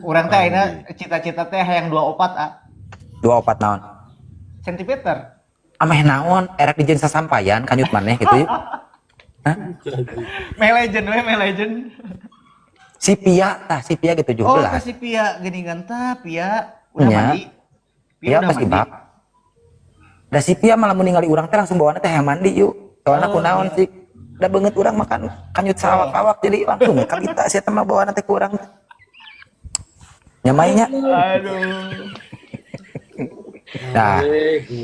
Urang teh ayeuna cita-cita teh hayang 24 ah. 24 naon? Sentimeter. Ameh naon erek dijieun sasampayan kanyut maneh gitu yuk. Hah? Meh legend we, meh legend. Si Pia tah, si Pia gitu 17. Oh, ke si Pia geuningan tah, Pia udah Nya. Mandi. Pia udah pas mandi. ibak. Da si Pia malah mun ningali urang teh langsung bawaanna teh hayang mandi yuk. Soalna Oh, kunaon iya. sih? Da beungeut urang makan kanyut sawak-awak jadi langsung kabita sia teh mah bawaanna teh ku urang. Nya Mai nya. Aduh. Nah,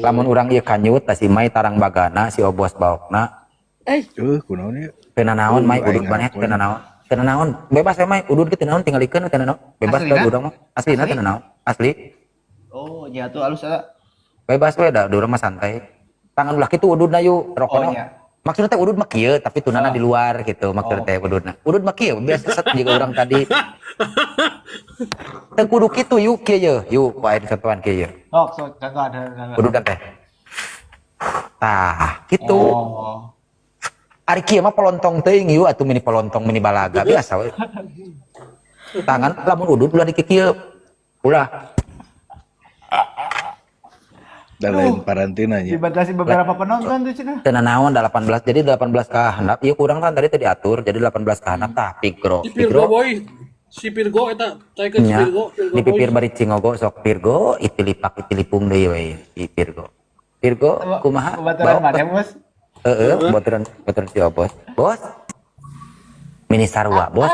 lamun urang ieu kanyut tah si Mai tarang bagana, si Obos baokna. Kunaon ieu? Teu nanaon Mai Aing udud maneh ngarokok. Teu nanaon. Teu nanaon, bebas we Mai, udud ge teu nanaon tingalikeun teu nanaon. Bebas Aslina? we urang mah. Aslina Asli? teu nanaon. Asli. Oh, nya tuh alus eta. Bebas we da urang mah santai. Tangan ulah kitu ududna yuk, Oh, rokona. nya. Maksudnya teh udud mah kieu tapi tunana Oh. di luar gitu maksudnya Oh. teh ududna. Udud mah kieu biasa set juga urang tadi. Teu kudu kitu yuk kieu ye, yuk ku aya contohan kieu ye. Sok, sok, contoh ada. Udud kan teh. Tah, kitu. Oh. Ari kieu mah pelontong teuing yuk atuh mini pelontong mini balaga biasa we. Tangan lamun udud ulah dikikieu. Ulah. Da lain parantina nya. Dibatasi beberapa penonton tuh cenah. Teu nanaon da 18 jadi 18 ka handap ieu kurang kan tadi teh diatur jadi 18 ka handap tah Virgo. Si Virgo boy. Si Virgo eta, taikeun si Nya, Virgo, Virgo di pipir boy. bari cingogo sok Virgo itilipak itilipung deui we si Virgo. Virgo kumaha? Baturan Bawa- mana, Bos? Heeh, baturan baturan si Obos. Bos. Mini sarua, Bos.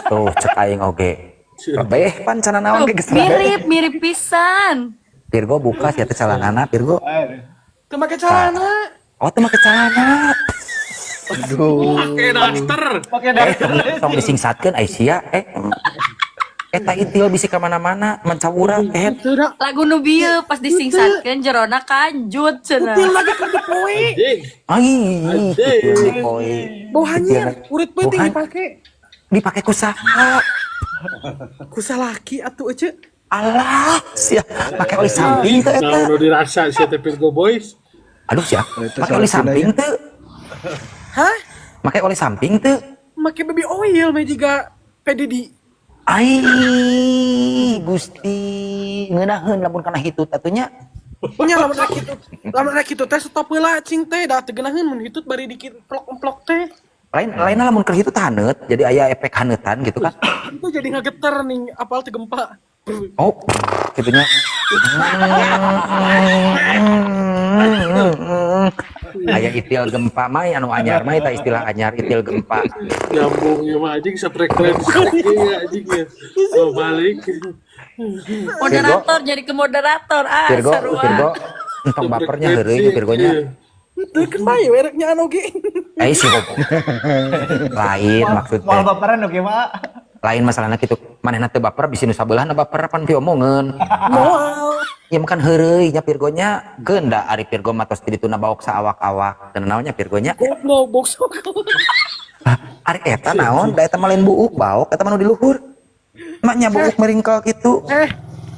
Tuh cek aing oge. Beh pan cenah naon ge geus rada. Mirip, mirip pisan. Virgo buka sia teh celanana Virgo. Aduh. Teu make celana. Oh, teu make celana. Aduh. Pakai daster. Pakai Eh, daster. tong disingsatkeun ai sia eh. Eta itil bisi ka mana-mana mancawura eh. Teu da. Lagu nu bieu pas disingsatkeun jerona kanjut cenah. Itil lagi keur dipoe. Anjing. Ai, Anjing. itil dipoe. Bau hanyir, urit peuting Bau dipake. Dipake ku saha? Ku salaki atuh ece. Alah, sia make oli samping teu eta. Nah, nu dirasa si teh Virgo boys. Aduh sia, Eta make oli salakina samping nya. teu? Hah? Make oli samping teu? Make baby oil mah jiga PDD. Ai, Gusti, ngeunaheun lamun kana hitut atuh nya. Nya lamun rek hitut teh stop heula cing teh da teu geunaheun mun hitut bari dikit emplok-emplok teh. Lain lain lamun keur hitut haneut, jadi aya efek haneutan gitu kan. Itu jadi ngageter nih apal teu gempa. Oh, gitunya. Aya itil gempa mai anu anyar mai ta istilah anyar itil gempa. Nyambung ya mah anjing sefrekuensi ya anjing ya. Oh, balik. Moderator jadi ke moderator ah Virgo, sarua. Virgo, entong bapernya heureuy Virgonya. Teu kan bae we rek nyaan oge. Eh sih kok. Lain maksud Moal teh. baperan oge mah. Lain masalahna kitu. Manehna teu baper bisi nu sabelahna baper pan piomongeun. Moal. Ya makan heureuy nya Virgonya keun da ari Virgo mah tos di dituna baok saawak-awak. Teu naon nya Virgonya. Goblok boksok. Hah, ari eta naon? Da eta mah lain buuk baok, eta mah nu di luhur. Mak nya buuk meringkel kitu. Eh,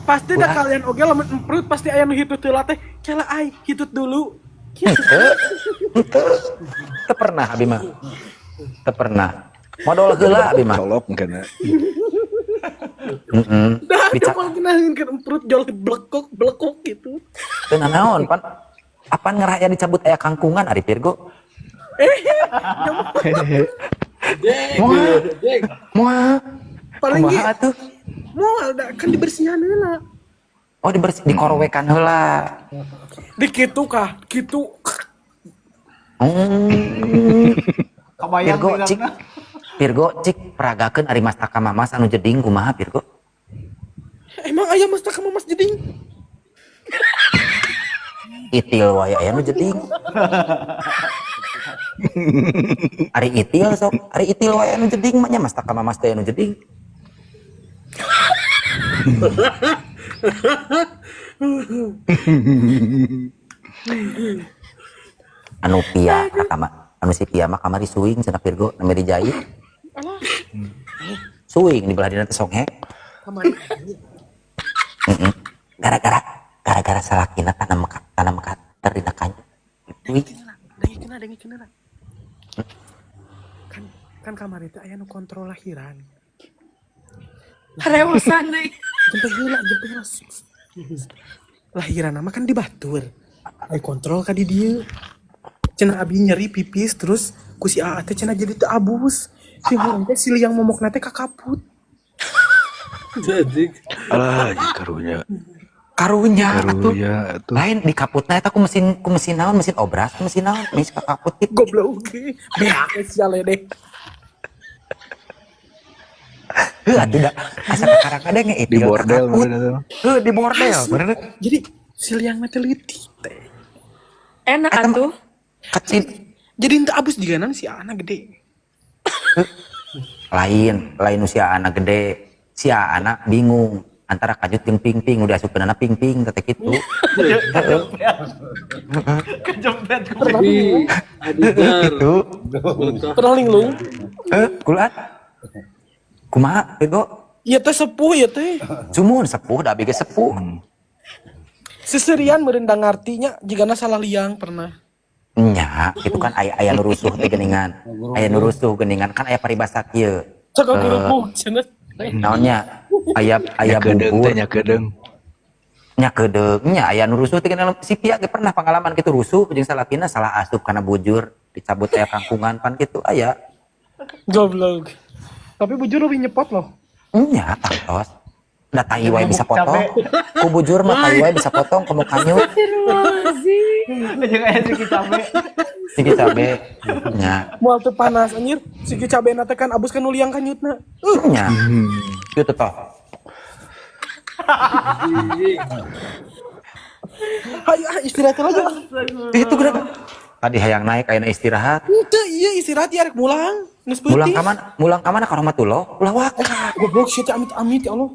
pasti dah Ulah. kalian oge lamun emprut pasti aya nu hitut heula teh. Kela ai hitut dulu. Gitu. Henteu. Henteu. Teu pernah abi mah. Teu pernah. Modal heula abi mah. Colok mungkin. Heeh. Dah Dica ada mal geunaheun kan emprut jol blekok blekok gitu. teu nanaon pan apan ngerah aya dicabut aya kangkungan ari Virgo. Anjing. Moal. Anjing. Moal. Paling ge Kumaha atuh? moal da kan dibersihan heula. Oh dibersih dikorwekan heula. Di kitu kah? Kitu. Hmm. Kabayang Virgo cik. tinggalna. Virgo cik peragakeun ari mastaka mamas anu jeding kumaha Virgo? Emang aya mastaka mamas jeding? Itil wae aya nu jeding. Ari itil sok, ari itil wae anu jeding mah nya mastaka mamas teh anu jeding. Anu Pia kama anu si Pia mah kamari suing cenah Virgo nami dijait. Alah, Suing di belah dina teh songhe. kamari. Heeh. Gara-gara salakina tanam tanam kater dina kanyu. Wih, Dengekeun dengekeun heula. Kan kan kamari teh aya nu kontrol lahiran. Karewosan deui. Jempe heula, jempe heula. Lahiran nama kan di Batur. Ai kontrol ka di dieu. Cenah abi nyeri pipis terus ku si AA teh cenah jadi teu abus. Si hurung teh si liang momokna teh kakaput. Anjing. Alah, anjing karunya. Karunya atuh. Karunya atuh. Lain di kaputna eta ku mesin naon, mesin obras, ku mesin naon, mesin kakaput gitu. Goblok. Beak sia ledek. Heuh atuh da asa kakarang kadang Di itil bordel kakaput. meureun eta mah. Heuh di bordel bener. Jadi si liang teh leutik teh. Enak Eta mah atuh. kecil Jadi henteu abus jiganan si anak gede. lain lain usia anak gede si anak bingung antara kajut jeung ping-ping udah asupkeunana ping-ping teh kitu. Kejepit. Abi Abijar Gitu. berkah. Pernah linglung? Kulat. Kumaha Virgo? Ieu teh sepuh ieu teh. Sumun sepuh da abi ge sepuh. Seserian meureun da ngartinya jigana salah liang pernah. Nya, itu kan aya aya nu rusuh teh geuningan. Aya nu rusuh geuningan kan aya paribasa kieu. Cek guruku cenah. Naonnya? Aya aya Nya kedeung bubur teh nya kedeung. nya kedeung nya aya nu rusuh teh geuningan si Pia ge pernah pengalaman kitu rusuh jeung salakina salah asup kana bujur dicabut aya kangkungan pan kitu aya. Goblok. Tapi bujur lebih nyepot loh. Nya tangtos. Da tai wae bisa potong. Ku bujur mah tai wae bisa potong komo kanyut Astagfirullahaladzim. Jeung aya siki cabe. siki cabe. Nya. Moal teu panas anjir. Siki cabena teh kan abus kan nu liang kanyutna. Nya. Kitu toh. Anjing. Hayu ah istirahat aja. Itu gerak. Tadi hayang naik ayeuna istirahat. Henteu ieu istirahat ya rek mulang. Geus Mulang peuting. ka mana? Mulang ka mana ka rahmatullah? Ulah waka. Goblok sia teh amit-amit ya Allah.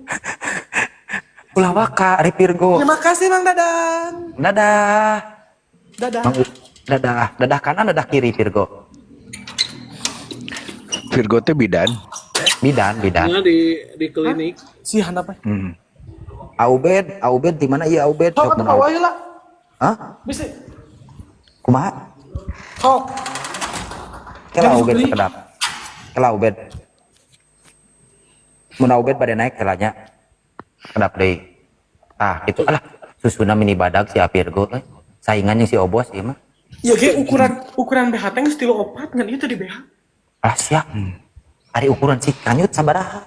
Ulah waka ari Virgo. Terima kasih Mang Dadan. Dadah. Dadah. Mang dadah, dadah kanan, dadah kiri Virgo. Virgo teh bidan. Bidan, bidan. Nah, di klinik. Si handap. Hmm. Aubed, Aubed di mana ieu Aubed? Sok atuh mun bawa Aubed. heula. Hah? Bisa. Kumaha? Sok. Kela Jangan Aubed beli. sekedap. Kela Aubed. Mun Aubed bade naik kelanya. Kedap deui. Tah, kitu alah susuna mini badag si Virgo euy. Saingan jeung si Obos ieu mah. Ya ge ukuran ukuran BH teh geus 34 ngan ieu teh di BH. Alah sia. Ari ukuran si kanyut sabaraha?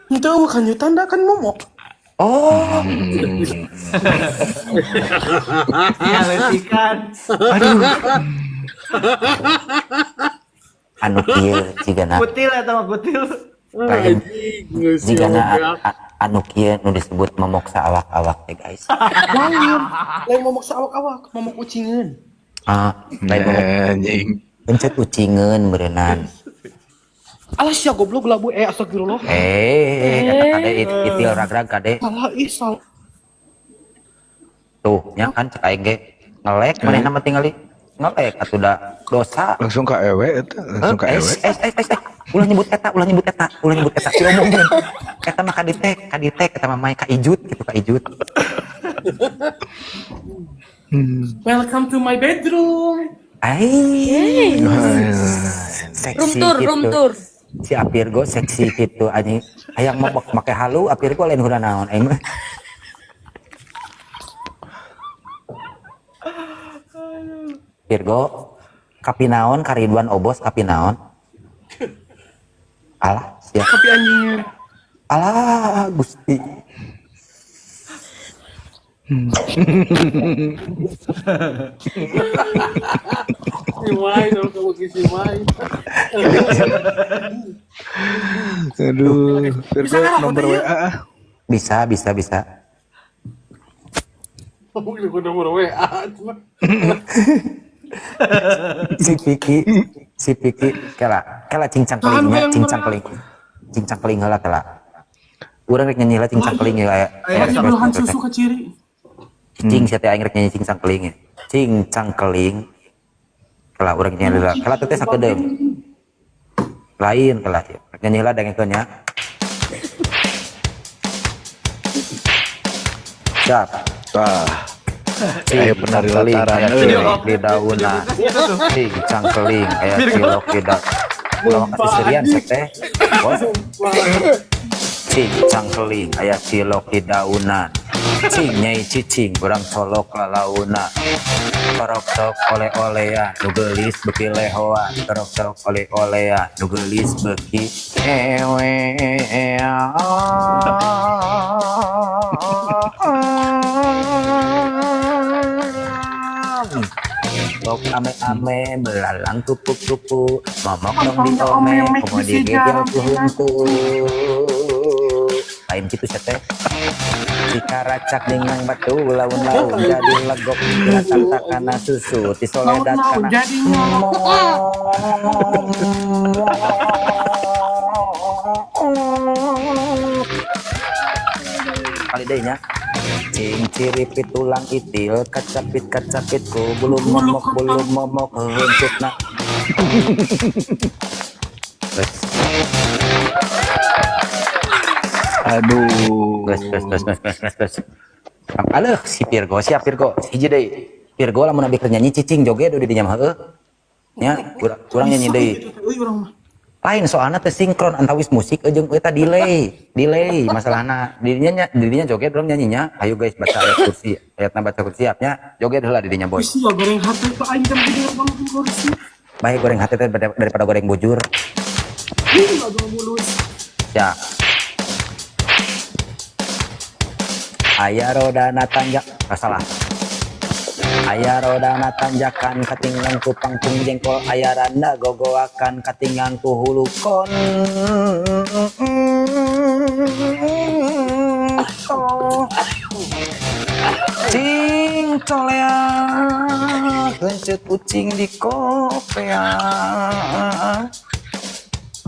Henteu kanyutan da kan momok. Oh, Ya leutikan. aduh. Anu kieu jigana Kutil eta mah kutil. lain Anjing, geus jigana siapa anu kieu nu disebut memoksa awak-awak teh guys. Lain. Lain momok saawak-awak, momok ucingeun. Ah, lain momok Anjing. pencet ucingeun beureunan. Alah sia goblok labu astagfirullah. Eta kade itil ragrag kade. Salah ih salah. Tuh, nya kan cek aing ge ngelek manehna mah tingali ngelek atuh da dosa. Langsung ka ewe eta, langsung ka Eh, ewe. eh, ulah nyebut eta, ulah nyebut eta, ulah nyebut eta. Diomongkeun. Eta mah kaditek, eta mah mae ka ijut gitu, ka ijut. Welcome to my bedroom. Ai, seksi Room tour, gitu. room tour. Si Apirgo seksi gitu anjing. Hayang mau make halu Apirgo lain hurang naon aing mah. Virgo kapinaon ka Ridwan Obos kapinaon. Alah, sia. Tapi anjingnya. Alah, Gusti. Si Mai, kalau kamu ke si Mai. Aduh, Virgo Bisa nggak nomor fotonya? WA ah. Bisa, bisa, bisa. Kamu ke nomor WA. Cuma. Si Piki, kela, kela cincang Tahan, kelingnya, gue yang cincang merah. keling. Cincang keling heula kela. Urang rek nyanyi heula cincang keling ya aya. Aya belahan susu ke ciri. Cing sia teh aing rek nyanyi cincang keling ya. Cincang keling. Kela urang nyanyi heula. Kela teh sakedeung. Lain kela ieu. Rek nyanyi heula dangekeun nya. Siap. Tah. Ayo penari Cangkeling, lataran, aya euy. cilok di daunan. Cing cangkeling, aya cilok di daun. Ulah kasih serian teh. Bos. Cing cangkeling aya cilok di daunan. Cing nyai cicing urang colok lalauna. Torok sok oleh-olean nu geulis beuki lehoan. Torok sok oleh-olean nu geulis beuki ewean. Bok ame-ame belalang kupu-kupu momok dong di ome komo digegel ku huntu. Lain kitu sia teh. Cikaracak dengan batu laun-laun jadi legok rata kana susu tisoledat Laun-laun kana jadi nyolok. Kali deui nya. Cing ciripit tulang itil kacapit kacapit ku bulu momok heuncutna. Geus Aduh. geus geus geus geus geus geus geus. Aleuh si Virgo, siap Virgo. Hiji deui. Virgo lamun abi keur nyanyi cicing joget di dinya mah heueuh. Nya urang nyanyi deui. Euy urang mah. Lain soalna teh sinkron antawis musik jeung eta delay, delay masalahna. Didinya didinya joget urang nyanyinya. Ayo guys baca ayat kursi, ayatna baca kursi siapnya joget heula didinya boy. Bisi ya goreng hati ke aing kan gede banget kursi. Baik goreng hati teh daripada goreng bujur. Ih, aduh mulus. Ya. Aya rodana tanjak, ah, salah. Aya rodana tanjakan katinggang ku pangpung jengkol, aya randa gogoakan katinggang ku hulu kon. Cing colea, kencet ucing di kopea.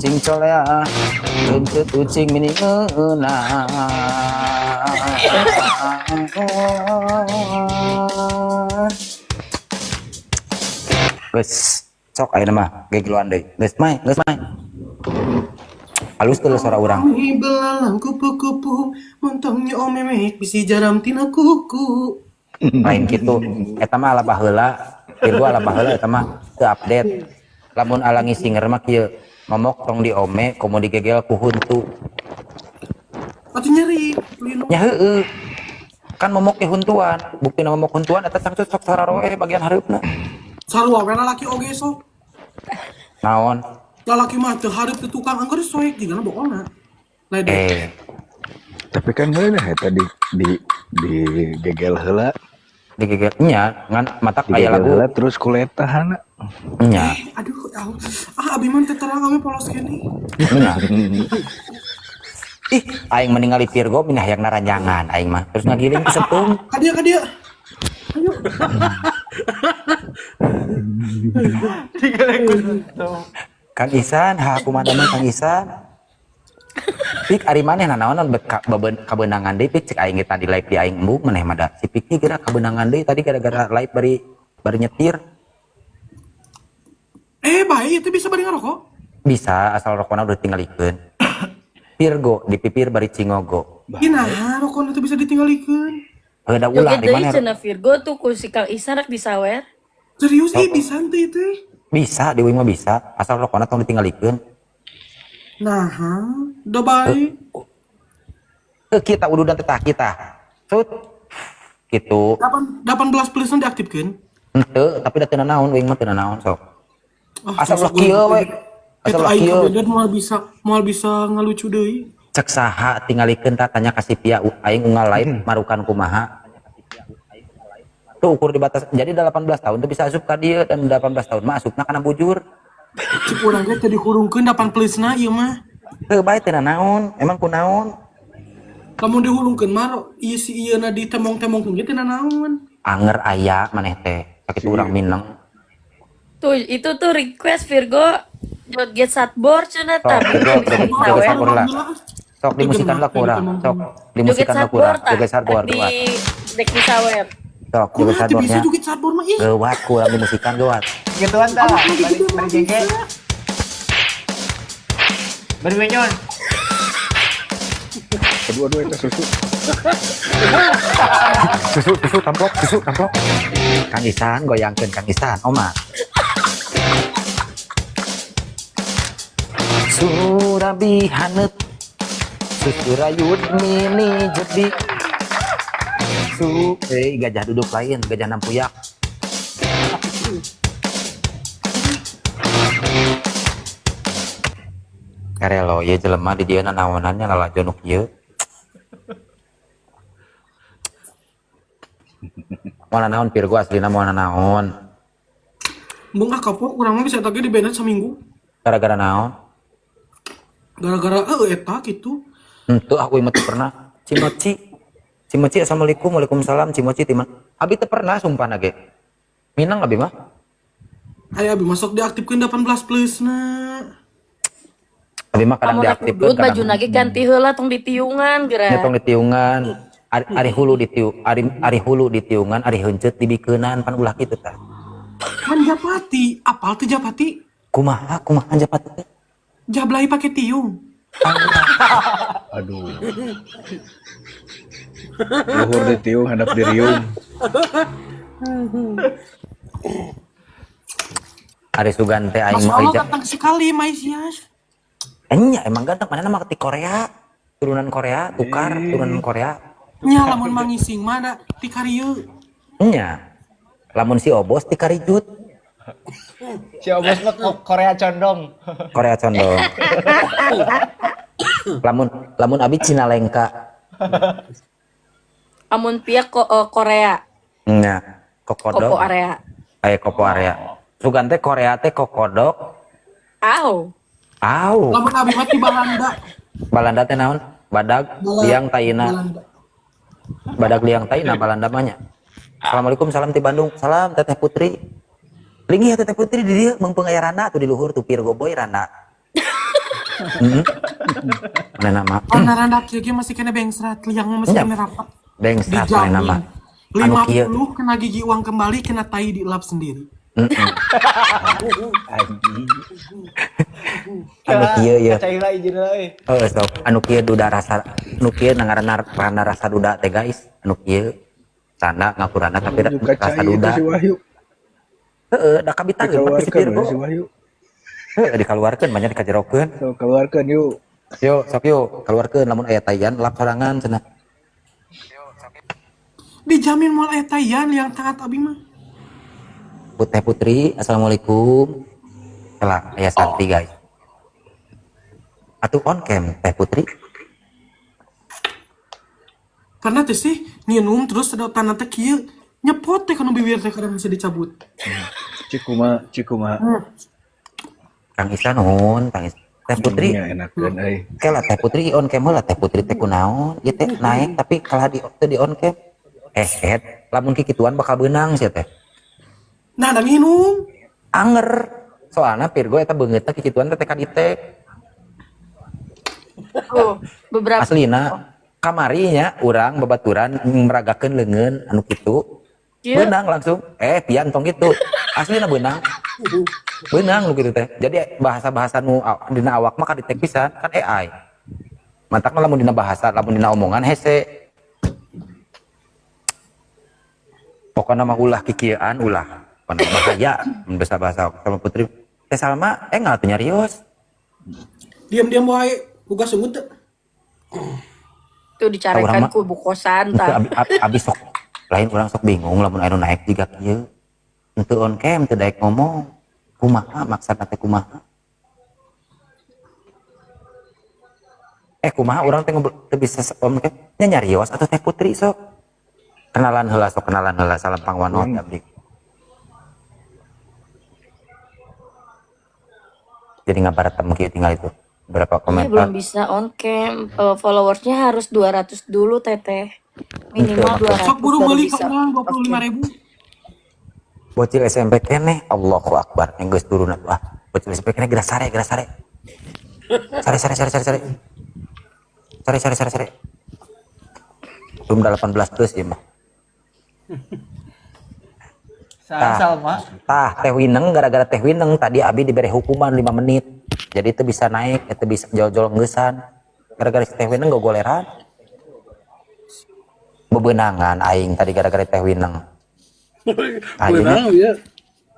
Cing colea, kencet ucing mini ngeunah. Geus, sok ayeuna mah gegeluan deui. Geus mai, geus mai. Halus teu suara urang. Kami belalang kupu-kupu, montongnya omemek bisi jaram tina kuku. Lain kitu. Eta mah ala baheula, Virgo ala baheula eta mah teu update. Lamun ala ngisinger mah kieu, momok tong diome komo digegel ku huntu. Atuh nyeri, linu. Nya heueuh. Kan momok ge huntuan, buktina momok huntuan eta cangcut sok sararoe bagian hareupna. Sarua we lalaki oge sok. Naon? Lalaki mah teu hareup teu tukang anggur soek jigana bohongna. Ledek. Tapi kan beunah eta di gegel heula. Digegel nya ngan matak aya Digegel lagu. heula terus kuletahana. Nya. Aduh, ah abi mah teu terang kami polos keneh. Nya. Ih, aing meningali Virgo minah hayang naranjangan aing mah. Terus ngagiling ku setung. Ka dieu ka dieu. Ayo. Digeleng ku setung. Kang Isan, ha kumaha mah Kang Isan? Pik ari maneh nanaonan bet kabeunangan deui pik cek aing ge tadi live di aing embung maneh mah da. Si Pik ge geura kabeunangan deui tadi gara-gara live bari nyetir. Bae itu bisa bari ngarokok? Bisa, asal rokona udah tinggalikeun. Virgo di pipir bari cingogo. Ih, nah, rokona teh bisa ditinggalikeun. Heuh da ulah Joget di deui mana? cenah Virgo tuh ku si Kang Isan rek disawer. Serius ih bisa teh teh. Bisa, di uing mah bisa, asal rokona tong ditinggalikeun. Nah, udah bae. Kita ududan teh tah kita. Sut. Gitu. 18 plusan diaktifkeun. Henteu, tapi da teu nanaon uing mah teu nanaon sok. Ah, Asal sok ulah kieu we. Asal Eta ulah aing kieu. kabeh moal bisa ngalucu deui. Cek saha tingalikeun tah tanya ka si Pia aing unggal live marukan kumaha. Tuh ukur di batas. Jadi 18 tahun tuh bisa asup ka dieu dan 18 tahun mah asupna kana bujur. Cik urang ge teu dihurungkeun 8 plusna ieu mah. Heuh bae teu nanaon, emang kunaon? Lamun dihurungkeun mah ieu si ieu na ditemong-temongkeun ge teu nanaon. Anger aya maneh teh, sakitu urang mineng. Tuh, itu tuh request Virgo joget satbor cenah Sok, tah. Virgo, Bisa joget we. satbor lah. Sok dimusikan lah kurang. Sok Joget dimusikan lah satbor kurang. tah. Joget satbor Rek di geuwat. dek disawer. Sok joget Kumaha teu bisa satbornya. joget satbor mah ih. Geuwat kurang dimusikan geuwat. Gituan dah. Awak lagi Bari gede bari mah jengke. bisa. Bari menyon. Aduh aduh eta susu. Susu susu tamplok, susu tamplok. Kang Isan goyangkeun Kang Isan, oma. Surabi haneut. Susurayut mini jebi. Su, gajah duduk lain, gajah nampuyak. Karelo, ieu jelema di dieu nanaonannya lalajo nu kieu. Moal nanaon Virgo aslina moal nanaon. Embung ah kapok urang mah bisa eta ge di banned saminggu. Gara-gara naon? Gara-gara eta gitu. Henteu aku mah teu pernah. Cimoci. Cimoci assalamualaikum, waalaikumsalam, Cimoci ti mana? Abi teu pernah sumpah na ge. Minang abi mah. Aya abi masuk diaktifkeun 18 plus na. Abi mah kadang Amun rek diaktifkeun udut kadang. bajuna ge ganti heula tong ditiungan geura. Nya tong ditiungan. Ari hulu ditiu, ari hulu ditiungan, ari heunceut dibikeunan pan ulah kitu tah. Kan Japati, apal teu Japati? Kumaha kumaha Japati teh? Jablay pake tiung. Aduh. Luhur ditiung, handap diriung. Ari sugan teh aing Masya mah Allah euy, ganteng sekali Maisias. Enya emang ganteng mana mah ti Korea. Turunan Korea, tukar turunan Korea. Nya lamun mangising mah da ti karieu. Nya. Lamun si Obos ti Karijut, Si Obos mah Korea condong. Korea condong. Lamun abi Cinalengka. Amun pia Korea, Nya, kokodok. Kopo area. Aya kopo area. Sugan teh Korea teh kokodok. Au. Au. Lamun abi mah ti Balanda. Balanda teh naon? Badag liang taina. Balanda. Badag liang taina Balanda mah nya. Assalamualaikum, salam ti Bandung. Salam Teteh Putri. Linggih ya Teteh Putri di dieu meungpeung aya rana tuh di luhur tuh Virgo boy rana. Mana nama? Karena randa kieu ge masih kena bengsrat, liang mah masih Nya. kena rapat. Bengsrat mana nama? Dijamin. Anu kieu. 50 kena gigi uang kembali, kena tai dilap sendiri. Anjing. Anu kieu ye. Cai lah izin lah euy. Heeh, sok anu kieu duda rasa anu kieu ngaranna rana rasa duda teh guys. Anu kieu tanda ngakurana tapi Juga rasa cai itu duda. si Wahyu. Heeh, da kabitakeun tapi si Dikeluarkan Virgo. we si Wahyu. Heeh, dikaluarkeun banyak dikajerokeun. So, keluarkan yuk. Yo, sok yo, keluarkeun lamun aya taian lap sorangan cenah. Dijamin moal aya taian liang taat abi mah. Putih Putri, assalamualaikum. Salah, aya Santi guys. Atuh on cam Teh Putri. Pernah teh sih nginum terus sedotan teh kieu nyepot teh kana bibir teh kadang bisa dicabut. Cikuma, cikuma. Kang Isa nuhun, Kang Isa. Teh Putri, Nya enakeun euy. kela Teh Putri on cam heula Teh Putri teh kunaon? Ieu teh naik tapi kalah di teu di on cam. Lamun kikituan bakal beunang sia teh. Nah, da nginum. Anger. Soalna Virgo eta beungeutna kikituan teh ka ditek. Oh, beberapa Aslina kamari nya urang babaturan meragakeun leungeun anu kitu. Kieu. Beunang langsung. Pian tong kitu. Aslina beunang. Beunang nu kitu teh. Jadi bahasa-bahasa nu dina awak mah kaditek pisan kan AI. Matak mah lamun dina bahasa, lamun dina omongan hese. Pokona mah ulah kikieuan ulah. Pokona bahaya mun bahasa-bahasa sama Putri. Teh Salma engal teu nyarios. Diam-diam wae, boga sungut teh. Tuh dicarekan Urang mah- ku ibu kosan Henteu tah. abi sok lain urang sok bingung lamun anu naik jiga kieu. Henteu on cam teu daek ngomong. Kumaha maksudna teh kumaha? Kumaha urang teh ngobrol teu bisa on cam. Nya nyarios atuh Teh Putri sok. Kenalan heula sok kenalan heula salam pangwanot abdi. Jadi ngabaretem kieu tinggal itu. Berapa Iya, komentar? belum bisa on cam. Followersnya harus 200 dulu teteh. Minimal Betul. 200 Sok buru baru meuli ka bisa. urang 25.000. Bocil SMP keneh, Allahu Akbar, yang geus turun atuh ah. Bocil SMP keneh geura sare, geura sare. Sare sare sare sare sare. Sare sare sare sare. Belum 18 plus ya mah. Sa Salma. Tah, Teh Wineng gara-gara Teh Wineng tadi abi diberi hukuman 5 menit. Jadi itu bisa naik, itu bisa jol-jol ngeusan. Gara-gara si Teh Wineng gogoleran. Bebenangan aing tadi gara-gara Teh Wineng. Beunang ya.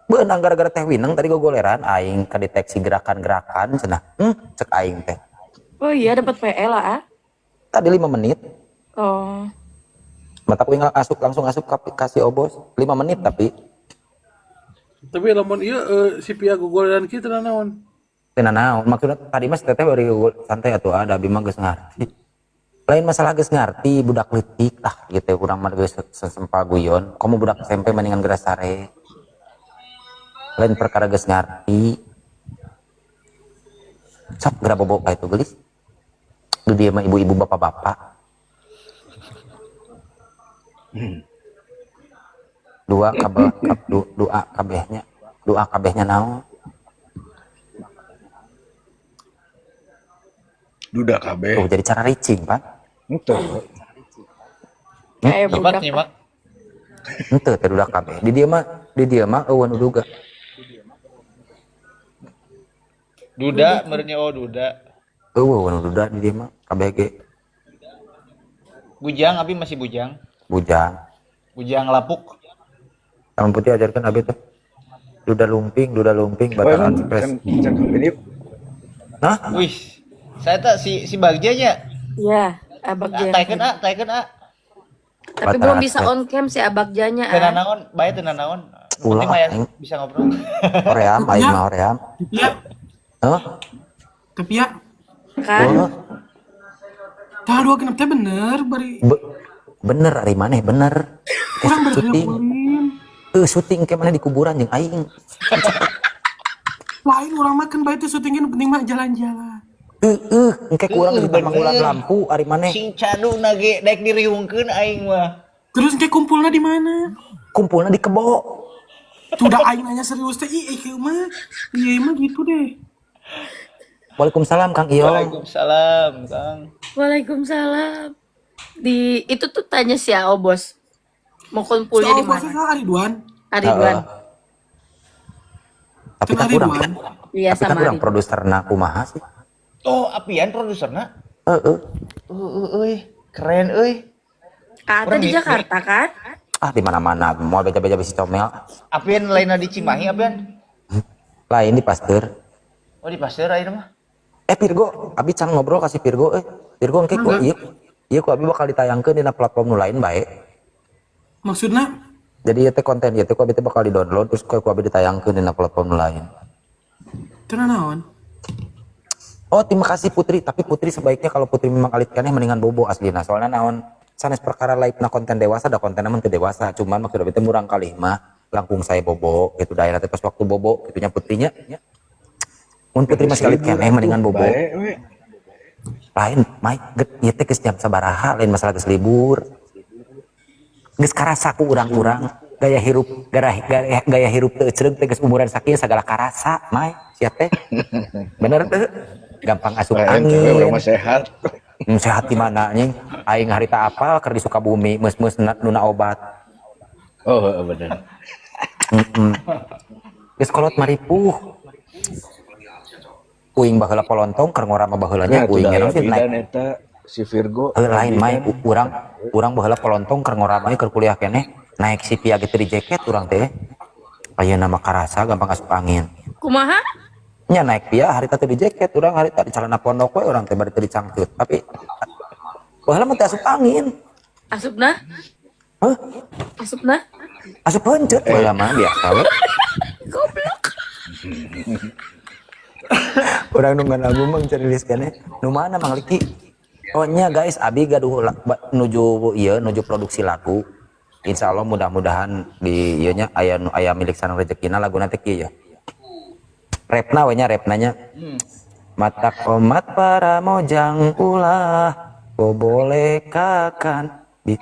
Beunang gara-gara Teh Wineng tadi gogoleran aing kadeteksi gerakan-gerakan cenah. Cek aing teh. Oh iya dapat PL lah ah. Tadi 5 menit. Oh. Mata ku asup langsung asup kasih obos 5 menit tapi. Tapi lamun ieu si Pia gogolean kieu teu naon. Teu naon maksudnya tadi mas teteh bari santai atuh ada abi mah geus ngarti. Lain masalah geus ngarti budak leutik tah gitu urang mah geus sesempal guyon. Komo budak SMP mendingan geura sare. Lain perkara geus ngarti. Sok geura bobo ka itu geulis. Di dieu mah ibu-ibu bapak-bapak. Dua kabel doa kabehnya. Doa kabehnya naon? Duda kabeh. Tuh jadi cara ricing, Pak. Henteu. Kayak Nyimak, budak. nyimak. Henteu teh duda kabeh. Di dieu mah eueun duga. Duda, merenya oh duda. Eueun duda di dieu mah kabeh ge. Bujang, abi masih bujang. Bujang. Bujang lapuk. Taman putih ajarkan abi tuh. Duda lumping Oh, bataran emang cepres. can kawin yuk. Nah, Wih, saya tak si si Bagja nya. Iya, Abagja. Taikeun a, taikeun a. Tapi belum bisa on cam si Abagjanya. Teu Ah. nanaon, bae teu nanaon. Nu Ulah, penting mah ya aing. bisa ngobrol. Hoream aing mah hoream. Ya, Hah? tapi ya, Kan? Oh, tah dua genep teh bener bari bener ari maneh bener. kurang Syuting. berhayang Syuting ke mana di kuburan jeung aing. Lain urang mah kan bae teh syutingin penting mah jalan-jalan. Engke kurang di Bener. manggulan lampu ari maneh. Sing cadu nage daek diriungkeun aing mah. Terus kayak kumpulnya di mana? Kumpulna di kebo. Tuh udah aing nanya serius teh, ih ieu mah. Iya mah gitu deh. Waalaikumsalam Kang Iyong. Waalaikumsalam, Kang. Waalaikumsalam. Di itu tuh tanya si Ao bos. Mau kumpulnya di Soal bosnya mana? salah Ridwan. Ridwan. Tapi kan Kenal urang, Ridwan. Iya tapi kan sama urang Ridwan. produserna kumaha sih? Oh, apian produserna? Heeh. Heeh euy, keren euy. Ada Urang di Jakarta kan? Ah di mana-mana moal beja-beja bisi comel. Apian lainna di Cimahi apian? Lain di Pasteur. Oh, di Pasteur ayeuna mah. Virgo, abi can ngobrol kasih Virgo euy. Virgo engke ku ieu ieu ku abi bakal ditayangkeun dina platform nu lain bae. Maksudnya Jadi ieu teh konten ieu teh ku abi teh bakal di-download terus ku abi ditayangkeun dina platform nu lain. teu naon? Oh, terima kasih Putri, tapi Putri sebaiknya kalau Putri memang alit keneh mendingan bobo aslina. Soalnya naon sanes perkara lain na konten dewasa da konten mah teu dewasa, cuman maksud abi teh murang kalih mah langkung saya bobo gitu daerah teh pas waktu bobo gitunya Putrinya. Mun Putri masih alit keneh mendingan bobo. Bae we. Lain mai get ieu teh geus jam sabaraha lain masalah geus libur. Geus karasa ku urang-urang gaya hirup gaya hirup teu ecreug teh geus umuran sakieu sagala karasa mai sia teh. Bener teu? Gampang asup Lain teh we urang angin. mah sehat. Sehat di mana anjing? Aing harita apal keur di Sukabumi meus-meus nuna obat. Oh, heeh, bener. Geus kolot maripuh. Uing baheula polontong keur ngora mah baheula nya Nah, uing tuh nya aya sih naik. bidan eta si Virgo. Heuh lain mai urang baheula polontong keur ngora mah keur kuliah keneh naik si pia gitu di jaket urang teh. Ayeuna mah karasa gampang asup angin. Kumaha? Nya naik pia harita teh di jaket urang harita di celana pondok we urang teh bari teu dicangcut. Tapi baheula mah teu asup angin. Asupna? Hah? Asupna? Asup heuncet baheula mah biasa we. Goblok. Urang nungguan album mah cari list keneh. Nu mana Mang Liki? Oh nya guys, abi gaduh nuju ieu nuju produksi lagu. Insya Allah mudah-mudahan di ieu nya aya nu aya milik sareng rezekina laguna teh kieu ya. Repna we nya repnanya. Mata komat para mojang ulah bobolekakan di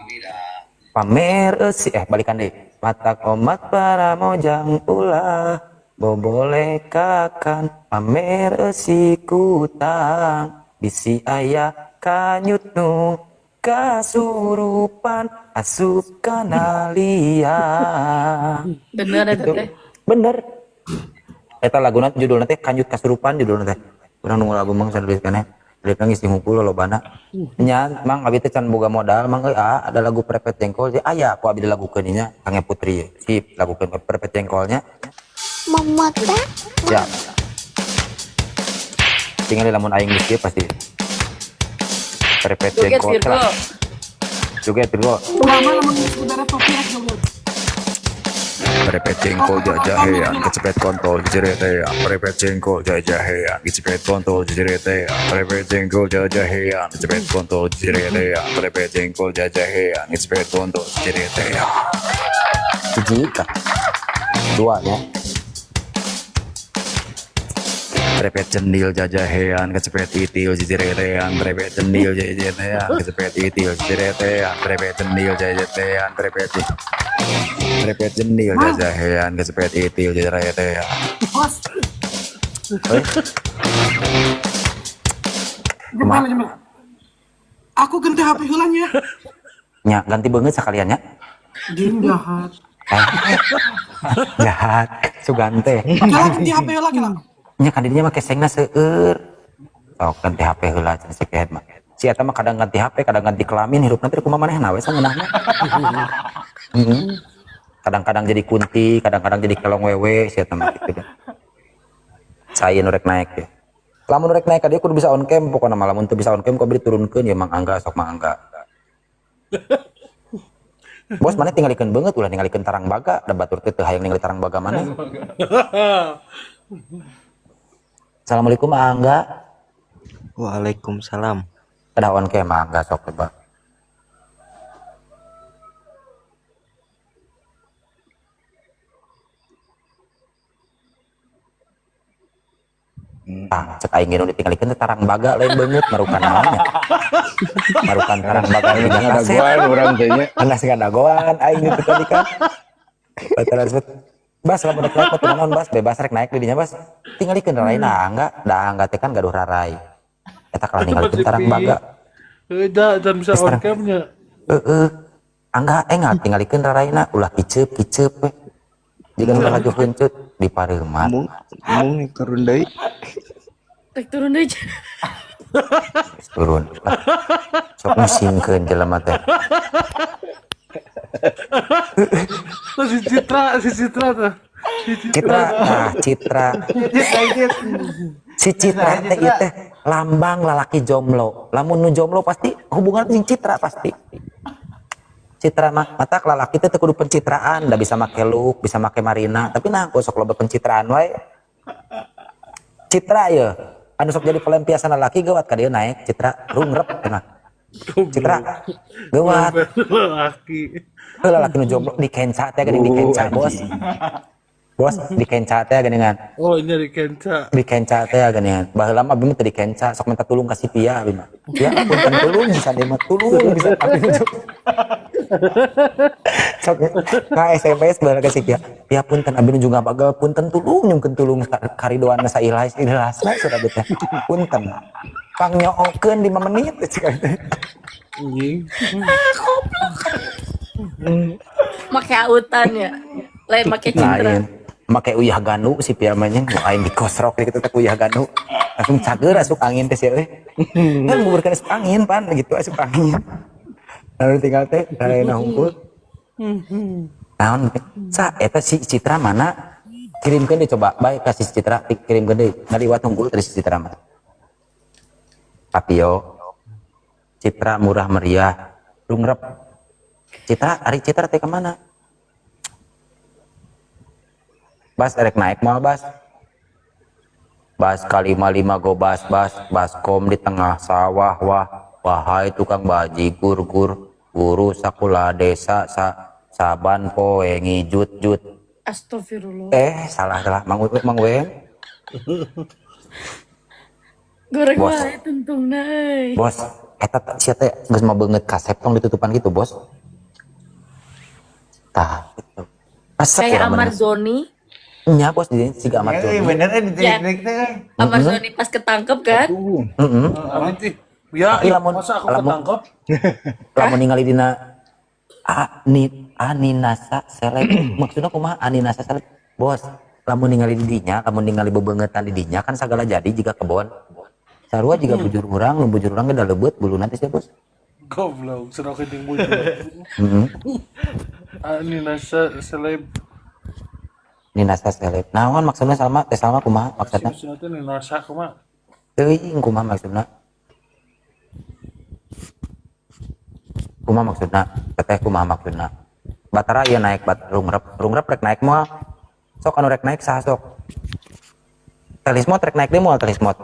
pamer eusi balikan deui. Mata komat para mojang ulah bobolekakan pamer eusi kutang bisi aya kanyut nu kasurupan asup kana liang. Bener eta Gitu. teh. Bener. Eta laguna judulna teh Kanyut Kasurupan judulna teh. Urang nunggu lagu mang sanulis keneh. Leukeun geus ngumpul lolobana. Nya mang abi teh can boga modal mang euy ada lagu Prepet Jengkol sih aya ku abi dilagukeun nya Kang Putri ye. Sip lagukeun Prepet Jengkolnya. Mama teh. Siap. Tinggal lamun aing geus kieu pasti. Perepet Joget jengkol Virgo. lah. Joget Virgo. Lama lamun geus beres topi rek joget. Perepet jengkol jajahean, kecepet kontol jeretean. Perepet jengkol jajahean, kecepet kontol jeretean. Perepet jengkol jajahean, kecepet kontol jeretean. Perepet jengkol jajahean, kecepet kontol jeretean. Hiji tah. Dua ya. Perepet cendil jajahean, kecepet itil jeretean. Perepet cendil jajahean, kecepet itil jeretean. Perepet cendil jajahean, perepet Perepet cendil jajahean, kecepet itil jeretean. Bos. Heuh. Jempol, jempol. Aku ganti HP heula nya. Nya ganti beungeut sakalian nya. Jeung jahat. Eh. Jahat sugan teh. Kala ganti HP heula kala. Nya kan dinya mah kesengna seueur. Sok ganti HP heula cenah si kehed mah. Si eta mah kadang ganti HP, kadang ganti kelamin, hirup nanti kumaha manehna we sangeunahna. Heeh. Kadang-kadang jadi kunti, kadang-kadang jadi kelong wewe si eta mah kitu dah. Saya nu rek naik ya. Lamun rek naik ka dieu kudu bisa on cam pokona mah, lamun teu bisa on cam kudu diturunkeun ya Mang Angga sok Mang Angga. Bos mana tinggalikeun beungeut ulah ningalikeun tarang baga, da batur teh teu hayang ningali tarang baga maneh. Assalamualaikum Angga. Waalaikumsalam. Ada on cam Angga sok coba. Ah, cek aing ge nu ditinggalikeun teh tarang baga lain beungeut marukan naonnya. Marukan tarang baga nu Ada kaset. goan urang teh nya. Anas ngadagoan aing gitu tadi kan. Bataran sebut. Bas lamun rek naik mah teu naon Bas, bebas rek naik di dinya Bas. Tingalikeun raraina Angga, da Angga teh kan gaduh rarai. Eta kalah ningalikeun tarang baga. Heuh da dan bisa Geus on tarang. cam-nya. Heeh. Angga engal tingalikeun raraina ulah kiceup-kiceup we. Jiga nu laju heuncet di pareuman. Mung mung turun deui. Rek turun deui. Geus turun lah. Sok musingkeun jelema teh. Tuh si Citra tuh. Si Citra, nah Citra. Si Citra teh ieu teh lambang lalaki jomblo. Lamun nu jomblo pasti hubungan jeung Citra pasti. Citra mah matak lalaki teh teu kudu pencitraan, da bisa make look, bisa make marina, tapi nah ku sok loba pencitraan wae. Citra ye, anu sok jadi pelampiasan lalaki geuwat ka dieu naik Citra rungrep cenah. Citra geuwat. Lelaki. Heuh lalaki nu jomblo di kenca teh geuning di kenca bos. Bos di kenca teh geuningan. Oh, ini di kenca. Di kenca teh geuningan. Baheula mah abdi mah teu di kenca, sok minta tulung ka si Pia abdi mah. Ya punten tulung bisa dia mah tulung bisa abdi mah. Sok ka SMS baheula ka si Pia. Pia punten abdi nu juga bagal punten tulung nyungkeun tulung karidoan sailahs ikhlasna saur abdi teh. Punten. Pangnyo'okeun 5 menit cik abdi teh. Anjing. Make autan ya. Lain make Citra. Lain. Make uyah ganu si Pia mah nya, nu aing dikosrok gitu teh uyah ganu. Langsung cager asup angin teh sia euy. Kan nguburkeun asup angin pan gitu asup angin. Lalu tinggal teh raraina hungkul. Naon sa eta si Citra mana? Kirimkeun deui coba, bae ka si Citra kirimkeun deui. Ngaliwat hungkul teh si Citra mah. Papio. Citra murah meriah, lungrep. Citra, ari Citra teh kemana? Bas erek naik moal bas. Bas kalima lima go bas bas baskom di tengah sawah wah wahai tukang bajigur gur guru sakola desa sa saban poe ngijut jut. Astagfirullah. Salah salah Mang Mang Wen. Goreng Bos. wae tungtungna euy. Bos, eta sia teh geus mah beungeut kasep tong ditutupan gitu, Bos. Tah, gitu. Resep Kayak urang Amar bener. Zoni. Nya bos di siga Amar Eh, Zoni. bener eh Ya. diterik-terik teh. Amar Zoni pas ketangkep kan? Heeh. Nanti. Ya, Tapi lamun masa aku lamun ketangkep? lamun ningali dina Ani Aninasa seleb maksudna kumaha Aninasa seleb bos lamun ningali di dinya lamun ningali bebeungetan di dinya kan sagala jadi jiga kebon sarua jiga bujur urang nu bujur urang ge da leubeut buluna teh sia bos. Goblok, serok jeung bujur. Heeh. Aninasa seleb. Ninasa seleb naon maksudna Salma teh Salma kumaha maksudna Maksudna teh Ninasa kumaha? Teuing kumaha maksudna. Kumaha maksudna? Teteh, kumaha maksudna? Batara ieu naik bat rungrep, rungrep rek naik moal. Sok anu rek naik saha sok? Telismot rek naik deui moal telismot?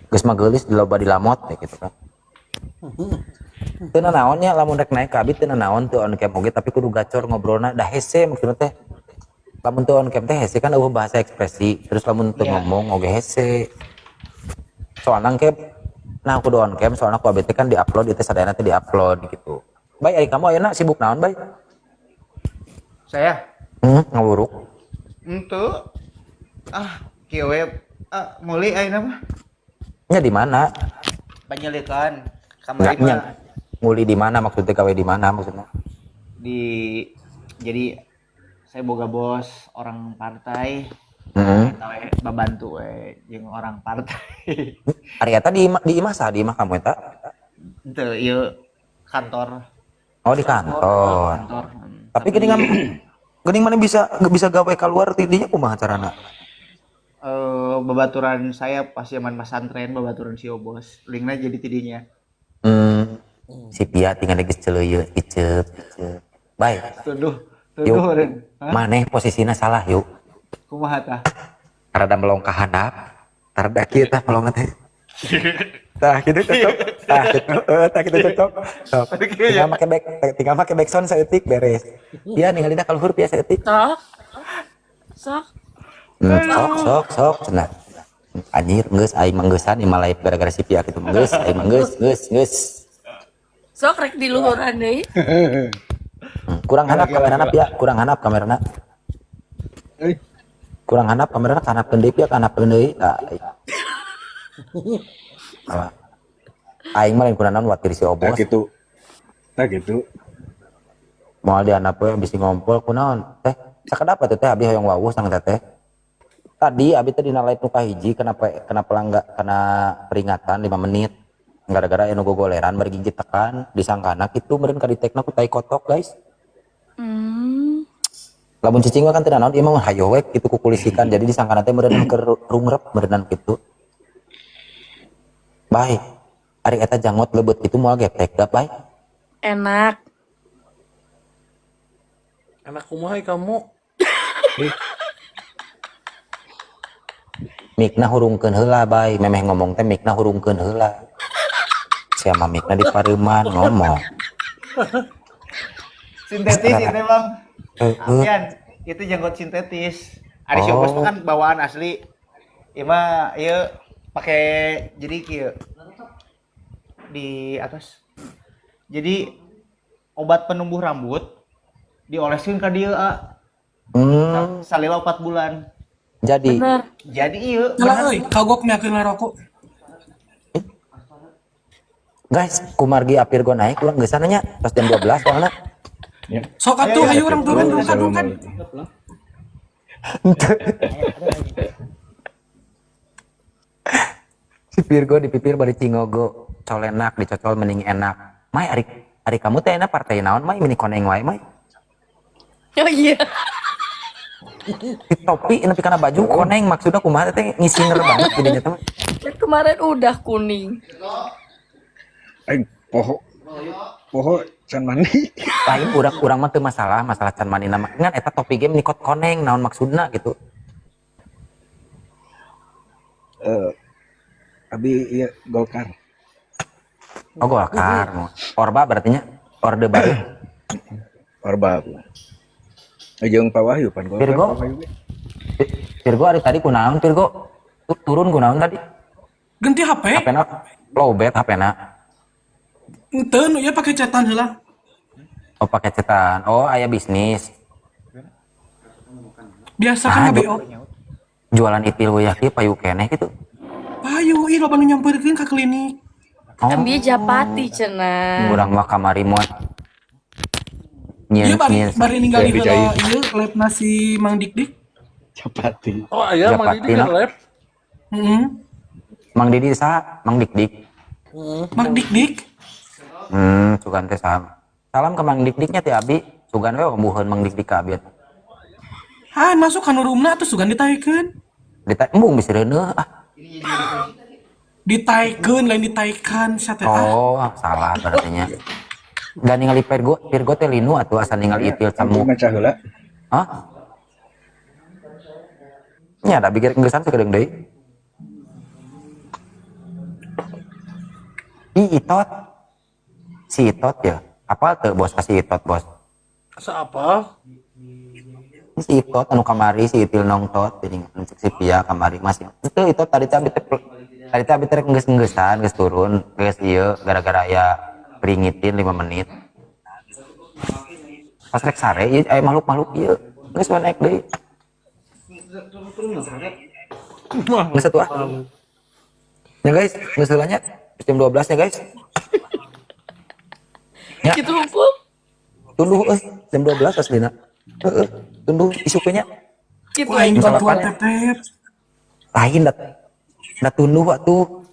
Geus mah geulis di loba di lamot ya gitu kan. Teu nanaon nya lamun rek naik ka abi teu nanaon teu on cam oge, tapi kudu gacor ngobrolna da hese maksudna teh. Lamun teu on cam teh hese kan, euweuh bahasa ekspresi, terus lamun teu ngomong oge hese. Soalna engke nah kudu on cam, soalna ku abi teh kan di-upload ieu teh, sadayana teh di-upload gitu. Bay, ari kamu ayeuna sibuk naon, Bay? Saya Ngawuruk. Ente ah kieu we ah nguli ayeuna mah. Nya di mana? Panyelikan Enggak kamari nya. mah. Nguli di mana maksudnya, gawe di mana maksudnya? Di jadi saya boga bos orang partai. Eta we babantu we jeung orang partai. Ari eta di imah saha, di imah kamu eta? Henteu, ieu kantor. Oh, di kantor. Kantor. Tapi geuning geuning mana bisa bisa gawe keluar tidinya, kumaha carana? Babaturan saya pas zaman pesantren, babaturan si Obos linkna jadi tidinya. Si Pia tinggal geus celeuyeuh iceup iceup. Baik. Tuduh Yuk. tuduh eureun. Hah? Maneh posisina salah yuk. Kumaha tah? Rada melong ka handap. Rada kieu tah melongna teh. Tah kitu cocok. Tah kitu, tah kitu cocok. Sok. Tinggal make backsound saeutik beres. Pia ningalina ka luhur Pia saeutik. Sok. Sok. Sok sok sok cenah. Anjir geus aing mah geusan imah live gara-gara si Pia kitu. Geus aing mah geus geus geus. Sok rek di luhuran deui. Kurang handap kamerana Pia, kurang handap kamerana. Eh. Kurang handap kamerana, kahandapkeun deui Pia, kahandapkeun deui. Tah. Apa? Aing mah lain kurang naon, watir si Tah Obos. gitu. Tah gitu. Moal di handap we bisi ngompol kunaon. Teh, sakedap atuh teh, abdi hoyong wawuh sang teteh. Tadi abi teh dina live nu kahiji kenapa kenapa enggak kena peringatan 5 menit. Gara-gara anu gogoleran bari gigit tekan disangkana kitu meureun kaditekna ku tai kotok, guys. Lamun cicing mah kan teu naon, ieu mah hayo we kitu kukulisikan, jadi disangkana teh meureun keur rungrep meureunnan kitu. Baik. Ari eta janggot leubet kitu moal geprek da, Bay? Enak. Enak kumaha kamu? Mikna hurungkeun heula, Bay. Memeh ngomong teh mikna hurungkeun heula. Sia mah mikna di pareuman ngomong. Sintetis itu, Bang. Heeh. Pian, itu janggot sintetis. Ari si Obos mah kan bawaan asli. Ieu mah ieu pakai jadi kieu di atas. Jadi obat penumbuh rambut dioleskeun ka dieu, ah. Salila 4 bulan. Jadi. Bener. Jadi ieu. Salah euy, kagok miakeun rokok. Guys, kumargi apir go naik urang geus nanya pas jam 12 soalna. Ya. Sok atuh hayu urang turun dongkan dongkan. Si Virgo di pipir bari cingogo, colenak dicocol mending enak. Mai, ari ari kamu teh enak partai naon, Mai, meni koneng wae, Mai? Oh iya. Di topi nepi kana baju koneng, maksudnya kumaha teh, ngisinger banget jadinya teh. Kan kemarin udah kuning. Aing poho. Poho can mandi. Lain urang urang mah teu masalah masalah can mandi nama ngan eta topi ge menikot koneng, naon maksudna gitu. Eh, abi ieu Golkar. Oh, Golkar. Orba berarti nya, Orde Baru. Orba. Jeung Pak Wahyu pan Golkar. Virgo. Pak Wahyu ge. Virgo ari tadi kunaon Virgo? Turun kunaon tadi? Ganti HP. HP-na lowbat HP-na. Henteu nu ieu pake cetan heula. Oh, pakai cetan. Oh, aya bisnis. Biasa kan Ah, BO. Jualan itil wayah kieu payu keneh gitu. Payu ih loba nu nyamperkeun ka klinik. Oh. Kan dia Japati cenah. Urang mah kamari moal. Ieu Nyieun bari nyieun bari ningali Yang heula dijahit. ieu labna si Mang Dikdik. Capati. Oh, aya Mang Japati Didi kan na. lab. Heeh. Mang Didi saha? Mang Dikdik. Mang Dikdik. Sugan teh salam. Salam ke Mang Dikdiknya teh abi. Sugan we ombuheun Mang Dikdik ka abi. Ah, masuk ka nu roomna atuh sugan ditaikeun. Dita embung bisi reuneuh ah. Ditaikeun lain ditaikan sia teh ah. Oh, salah berarti nya. Dan ningali Virgo, Virgo teh linu atuh asa ningali itil Abi cemuk. maca heula. Hah? Nya da pikir enggesan sakedeung deui. Ih, Itot. Si Itot ya. Apal teu bos ka si Itot, bos? Asa apa? Ini si Itot anu kamari si Itil nongtot jadi anu cek si Pia kamari masih. Itu Itot tadi teh abi teh tadi teh abi teh rek enggeus-enggesan, geus turun, geus ieu gara-gara aya peringitin 5 menit. Pas rek sare ieu aya makhluk-makhluk ieu. Geus we naik deui. Geus atuh ah. Ya guys, geus heula nya. Jam 12 nya guys. Ya. Gitu hukum. Tunduh euy, jam 12 aslina. Heeh, tunduh isukeun nya. Gitu Ku aing aja. bantuan tetep. Lain dat da tunduh atuh.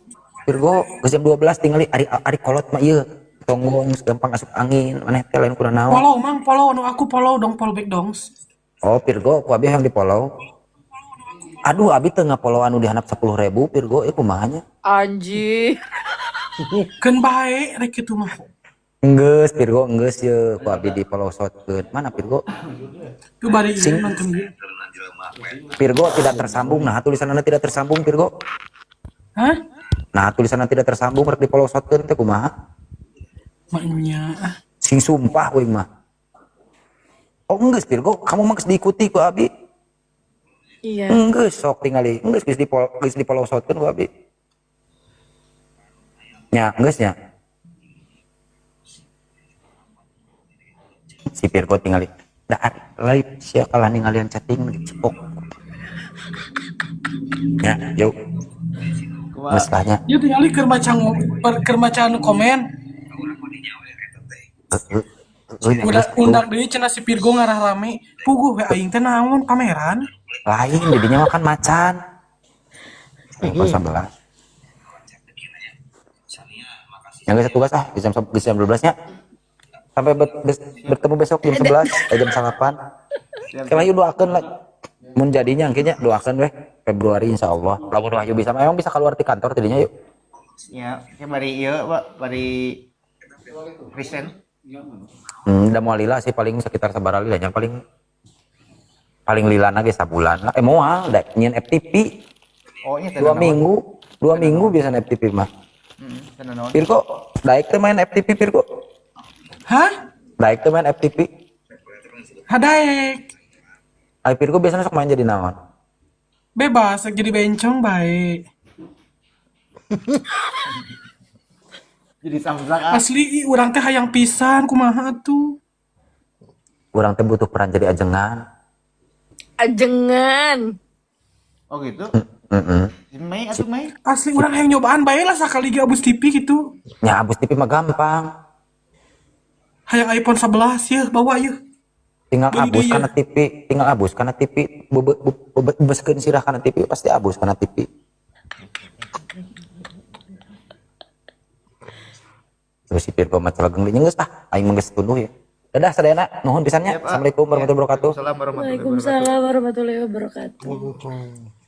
Virgo geus jam 12 tingali ari ari kolot mah ieu. Tonggong geus gampang asup angin, maneh teh lain kurang naon. Follow mang, follow nu aku follow dong, follow back dong. Oh, Virgo ku abi yang di follow. Aduh, abi teu ngapollow anu dihandap 10.000 Virgo ieu kumaha nya? Anjir. Keun bae rek kitu mah. Enggeus Virgo enggeus ye ku abi di follow shotkeun. Mana Virgo? Tuh bari ieu Sing nonton ieu. Virgo tidak tersambung. Nah, tulisanna tidak tersambung Virgo. Hah? Nah, tulisanna tidak tersambung rek di follow shotkeun teh kumaha? Maknya ah. Sing sumpah we mah. Oh, enggeus Virgo, kamu mah geus diikuti ku abi. Iya. Enggeus sok tingali. Enggeus geus di geus di follow shotkeun ku abi. Nya, enggeus nya. Si Virgo tingali. Da ari live sia kalah ningalian chatting cepok. Ya, yuk. Kumaha? Geus lah nya. Ieu tingali keur maca keur maca anu komen. Heuh, heuh, nya Udah geus tuh. undang deui cenah si Virgo ngarah rame. Puguh we aing teh naon pameran. Lain jadinya makan macan. Jam 11. Yang geus tugas ah, jam jam 12 nya. Sampai bertemu besok jam 11, jam 8. Siap, Oke, Wahyu siap. doakeun lah. Mun jadinya engke nya doakeun weh Februari insyaallah. Lamun Wahyu bisa emang bisa keluar di kantor tidinya yuk. Ya, ke bari ieu, Pak, bari present. Da moal lila sih paling sekitar sabaraha lila nya paling paling lilana ge sabulan lah. Moal da nyieun FTP Oh, nya teu 2 nanaon. minggu, 2 Teu minggu nanaon. biasana FTP mah. Heeh, teu nanaon. Virgo, daek teh main FTP Virgo. Hah? Daek teh main FTP. Hadaek. Ai Virgo biasanya sok main jadi naon? Bebas jadi bencong bae. Jadi samsak ah. Asli ih, urang teh hayang pisan kumaha atuh. Urang teh butuh peran jadi ajengan. Ajengan. Oh gitu. Heeh. Si Mei atuh Mei. Asli urang hayang nyobaan bae lah sakali ge abus TV gitu. Nya abus TV mah gampang. Hayang iPhone 11 yeuh bawa yeuh. Tinggal Beli abus deui yeuh. kana TV, tinggal abus kana TV, bebeskeun sirah kana TV pasti abus kana TV. Terus si Virgo mah celegeng deui geus ah, aing mah geus tunduh ya. Dadah sadayana, nuhun pisan nya. Siap, ah. Assalamualaikum Ya, warahmatullahi wabarakatuh. Waalaikumsalam warahmatullahi wabarakatuh. Waalaikumsalam warahmatullahi wabarakatuh.